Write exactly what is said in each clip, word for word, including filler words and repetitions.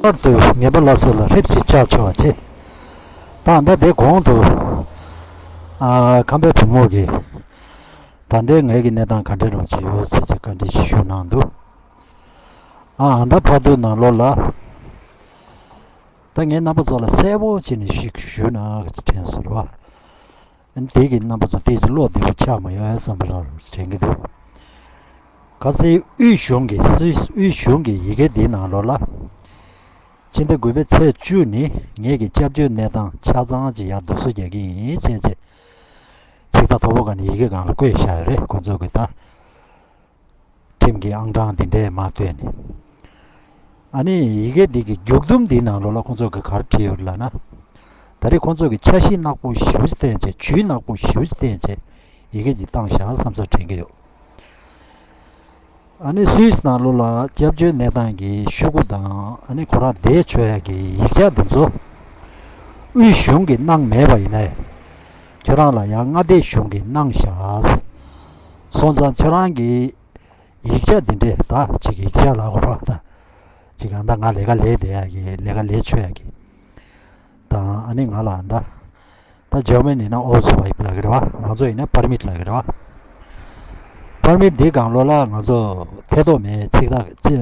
ལྷག་པར་དུ་ངན་པ་སླར་གསོ་ལ་ཧྲིབ་ཅིག་བཅག་ཆོག་པ་བྱེད། ད་ད་དེ་གོང་དུ། ཨ། ཁམས་པའི་བུ་མོ་གིས་ད་ལྟའི་ངེད་ཀྱི་གནས་སྟངས་ག་འདྲ་རང་ཅིག་ཡོད་ཟེར་ཅིག་བཀའ་འདྲི་ཞུ་གནང་འདུག་ཨ། ཨ། ད་བར་དུ་ནང་ལོགས་ལ། ད་ངས་རྣམ་པ་ཚོ་ལ་གསལ་པོ་བྱས་ནས་ཞིག་ཞུས་ན་དྲན་སོང་ར། དེ་གིས་རྣམ་པ་ཚོ་ཏོག་ཙམ་བློ་བདེ་པོ་ཆགས་མ་ཡོང་ཡ་བསམ་པ་རང་དྲན་གྱི་འདུག་གལ་སྲིད་དབུས་གཞུང་གི་སུད་སི་དབུས་གཞུང་གི་ཡི་གེ་འདིའི་ནང་ལོགས་ལ། ཕྱི་ཟླ་དགུ་པའི་ཚེས་བཅུ་ནི་ངེད་ཀྱི་སྐྱབས་བཅོལ་གནས་སྟངས་ཆ་ཚང་ཅིག་ཡར་སྡུག་སོ་རྒྱག་གི་ཡིན་བྱས་བྱས། ཚིག་ཐག་མཐོ་པོ་ག་ནས་ཡི་གེ་སྒང་ལ་བཀོད་བཞག་ཡོད་རེད། ཁོང་ཚོ་གི་ད། ཁྲིམས་ཀྱི་ཨང་གྲངས་འདི་འདྲས་མར་བཏོན་ནས། ཨ་ནི་ཡི་གེ་འདི་གི་མཇུག་སྡོམ་འདིའི་ནང་ལོགས་ལ་ཁོང་ཚོ་གིས་ག་རེ་བྲིས་ཡོད་ལབ་ན། ད་རེས་ཁོང་ཚོ་གིས་འཆར་གཞི་ནག་པོ་ཞེ་པོ་ཅིག་བསྟན་བྱས། ཇུས་ནག་པོ་ཞེ་པོ་ཅིག་བསྟན་བྱས་ཡི་གེ་ཅིག་བཏང་བཞག་བསམ་ས་དྲན་གྱི་ཡོད། ཨ་ནི་སུད་སི་ནང་ལོགས་ལ་སྐྱབས་བཅོལ་གནས་སྟངས་ཀྱི་ཤོག་གུ་དང་། ཨ་ནི་ཁོ་རང་བསྡད་ཆོག་ཡ་གི་ཡིག་ཆ་འདི་ཚོ་དབུས་གཞུང་གིས་གནང་མེད་པ་ཡིན་ན། ཁྱོད་རང་ལ་ཡང་མངའ་སྡེ་གཞུང་གིས་གནང་བཞག་སོང་ཙང་ཁྱོད་རང་གི་ཡིག་ཆ་འདི་འདྲས། ད་ཅིག་ཡིག་ཆ་ལབ་དགོས་རེད་པ། ད་ཅིག་ཨ། ད་ང་ལས་ཀ་ལས་བསྡད་ཡ་གི། ལས་ཀ་ལས་ཆོག་ཡ་གི་དང་། ཨ་ནི་ང་ལ་ད་ད་འཇར་མ་ནི་ཡིན་ན་Ausweis་ལབ་ཀྱི་རེད་པ། ང་ཚོ་ཡིན་ན་Permit་ལབ་ཀྱི་རེད་པ། Permit་འདི་སྒང་ལོགས་ལ་ང་ཚོ་ཐེ་གཏོགས་མེད། ཚིག་ཐག་ཅི།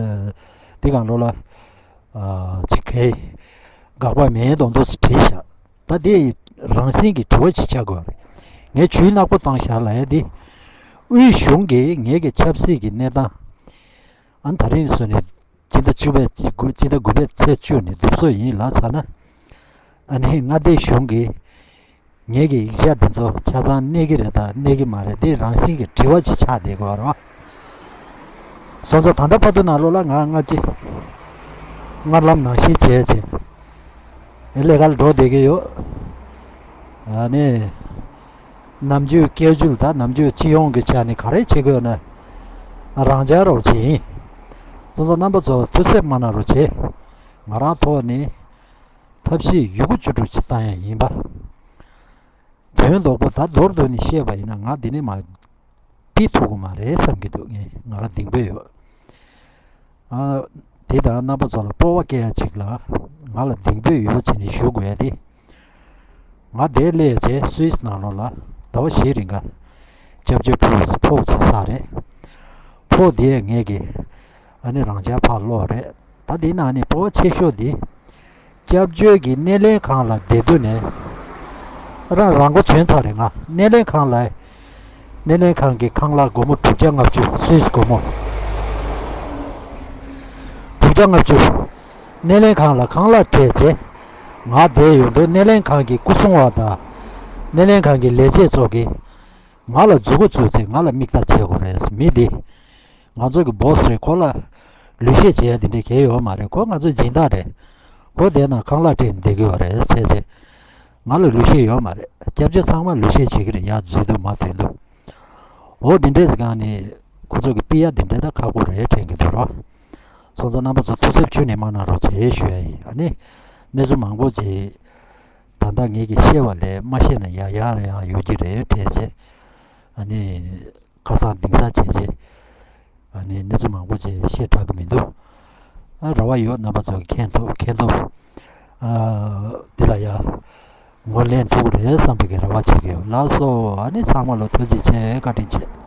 འདི་སྒང་ལོགས་ལ། ཨ། ཅིག་གི་དགག་པ་མེད་མདོག་མདོག་ཅིག་བྲིས་བཞག་ད་དེ་རང་བཞིན་གྱི་དྲི་བ་ཅིག་ཆགས་དགོས་རེད། ངས་ཇུས་ནག་པོ་བཏང་བཞག་ལབ་ཡ་དེ། དབུས་གཞུང་གིས་ངེད་ཀྱི་ཆབ་སྲིད་ཀྱི་གནས་སྟངས། ཨ། ད་རིང་བཟོས་ནས་སྤྱི་ཟླ་བཅུ་པའི་ཚེས་དགུ། སྤྱི་ཟླ་དགུ་པའི་ཚེས་བཅུ་ནས་སྡུག་སོ་ཡིན་ལབ་ཚར་ན། ཨ་ནི་མངའ་སྡེ་གཞུང་གིས་ངེད་ཀྱི་ཡིག་ཆ་འདི་ཚོ་ཆ་ཚང་གནས་ཀྱི་རེད་དང་གནས་ཀྱི་མ་རེད། འདི་རང་བཞིན་གྱི་དྲི་བ་ཅིག་ཆགས་བསྡད་དགོས་རེད་པ། སོང་ཙང་ད་ལྟ་བར་དུ་ནང་ལོགས་ལ་ང་སྔ་ཕྱི་སྔར་ལམ་ནང་བཞིན་བྱས་བྱས་ལས་ཀ་ལ་འགྲོ་བསྡད་ཀྱི་ཡོད། ཨ་ནི་ནམ་རྒྱུན་སྐད་ཅིག་ད་ནམ་རྒྱུན་སྤྱི་ཡོངས་ཀྱི་ཆ་ནས་ག་རེ་བྱེད་དགོས་ན་རང་འཇགས་རོགས་བྱེད་ཡིན། སོང་ཙང་རྣམ་པ་ཚོ་ཐུགས་སེམས་མ་ན་རོགས་བྱེད། ང་རང་ཐོག་ནས་ཐབས་ཤེས་ཡོད་རྒུ་ཅིག་བྱེད་ཡ་ཡིན་པ། དོན་ལྡོག་པོ་ད་མདོར་བསྡུས་ནས་བཤད་པ་ཡིན་ན། ང་འདི་ནས་མར་ཕྱིན་ཐུབ་ཀྱི་མ་རེད་བསམ་གྱི་འདུག་ངས་ང་རང་གདེང་སྤོས་ཡོད། ཨ། དེ་དང་རྣམ་པ་ཚོ་ལ་སྤོབས་པ་སྐྱེ་ཡ་ཅིག་ལ་ང་ལ་གདེང་སྤོས་ཡོད་བྱས་ནས་ཞུ་དགོས་ཡ་དེ། ང་འདིར་སླེབས་བྱས་སུད་སི་ནང་ལོགས་ལ་ཟླ་བ་བཞིའི་རིང་ག་སྐྱབས་བཅོལ་ཕོགས་ཕོགས་ཅིག་བསགས་རེད། ཕོགས་དེ་ངེད་ཀྱི་ཨ་ནི་རང་འཇགས་ཕར་སློག་རེད། ད་དེའི་ནང་ནས་སྤོབས་པ་ཆེ་ཤོས་དེ། སྐྱབས་བཅོལ་གྱི་སྣེ་ལེན་ཁང་ལ་བསྡད་དུས་ནས་རང་རང་མགོ་ཐོན་ཚར་རེད། ང་སྣེ་ལེན་ཁང་ལ། སྣེ་ལེན་ཁང་གི་ཁང་གླ་སྒོར་མོ་དྲུག་བརྒྱ་ལྔ་བཅུ། སུད་སི་སྒོར་མོ་དྲུག་བརྒྱ་ལྔ་བཅུ། སྣེ་ལེན་ཁང་ལ་ཁང་གླ་སྤྲད་བྱས་ང་བསྡད་ཡོང་དུས། སྣེ་ལེན་ཁང་གི་སྐུ་སྲུང་བ་དང་སྣེ་ལེན་ཁང་གི་ལས་བྱེད་ཚོ་གིས་ང་ལ་མཛུབ་གུ་བཙུགས་བྱས་ང་ལ་མིག་ལྟ་བྱེད་དགོས་རེད། མི་འདི་ང་ཚོ་གི་སྦོ་སི་རེད། ཁོ་ལ་ལུས་ཤེད་བྱེད་ཡ་དེ་འདྲ་གང་ཡང་ཡོད་མ་རེད། ཁོ་ང་ཚོའི་སྦྱིན་བདག་རེད། ཁོ་དེ་ན་ཁང་གླ་སྤྲད་ནས་བསྡད་ཀྱི་ཡོད་རེད་བྱས་བྱས། ང་ལ་ལུས་ཤེད་ཡོད་མ་རེད། སྐྱབས་བཅོལ་ཚང་མ་ལུས་ཤེད་བྱེད་ཀྱི་རེད། ཡར་འཛུལ་དུས་མར་ཐོན་དུས། འོ་དེ་འདྲས་སྒང་ནས་ཁོ་ཚོ་གིས་ཕུད་ཡ་དེ་འདྲས་ད་ཁག་པོ་རེད་དྲན་གྱི་འདུག་ར། སོང་ཙང་རྣམ་པ་ཚོ་ཐུགས་སེམས་ཁྱོན་ནས་མ་ན་རོགས་བྱེད་ཞུ་ཡ་ཡིན། ཨ་ནི་གནས་ཚུལ་མང་པོ་ཅིག་ད་ལྟ་ངེད་ཀྱིས་བཤད་པ་ལས་མ་བཤད་ན་ཡག་ཡག་ཡག་ཡོད་ཀྱི་རེད་དྲན་བྱས། ཨ་ནི་ཁ་སང་གདན་ས་བྱས་བྱས། ཨ་ནི་གནས་ཚུལ་མང་པོ་ཅིག་བཤད་དྲག་གི་མི་འདུག་ཨ། རེ་བ་ཡོད། རྣམ་པ་ཚོ་གིས་མཁྱེན་ཐུབ་མཁྱེན་ཐུབ། ཨ། འདི་ལ་ཡ་ངོས་ལེན་ཐུབ་ཀྱི་རེད་བསམ་པའི་གི་རེ་བ་བྱེད་ཀྱི་ཡོད། ལགས་སོ། ཨ་ནི་ཚང་མ་ལ་ཐུགས་རྗེ་ཆེ། བཀའ་དྲིན་ཆེ།